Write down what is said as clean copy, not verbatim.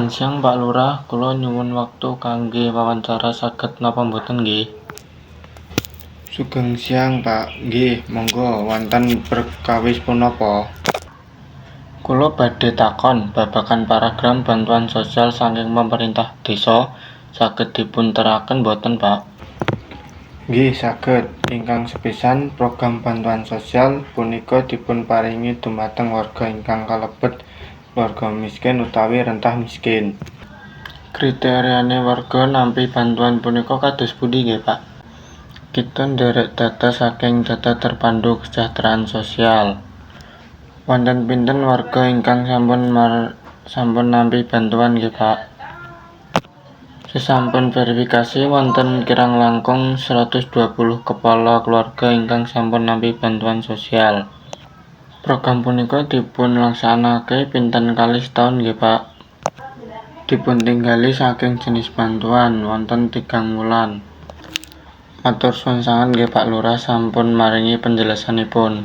Sugeng siang, Pak Lurah, kula nyuwun wektu kangge wawancara, saged napa mboten nggih? Sugeng siang, Pak. Nggih, monggo, wonten perkawis punapa? Kula badhe takon babagan program bantuan sosial saking pemerintah desa, saged dipunteraken boten, Pak? Nggih, saged. Ingkang sepisan, program bantuan sosial punika dipunparingi dumateng warga ingkang kalebet keluarga miskin utawi rentah miskin. Kriteriane warga nampi bantuan punika kados pundi nggih, Pak? Kita ndherek data saking Data Terpadu Kesejahteraan Sosial. Wonten pinten warga ingkang sampun nampi bantuan nggih, Pak? Sesampun verifikasi, wonten kirang langkung 120 kepala keluarga ingkang sampun nampi bantuan sosial. Program punika dipunlaksanakaken pinten kali setaun nggih, Pak? Dipuntinggali saking jenis bantuan, wonten 3 wulan. Matur suwun sanget nggih, Pak Lurah, sampun maringi penjelasanipun.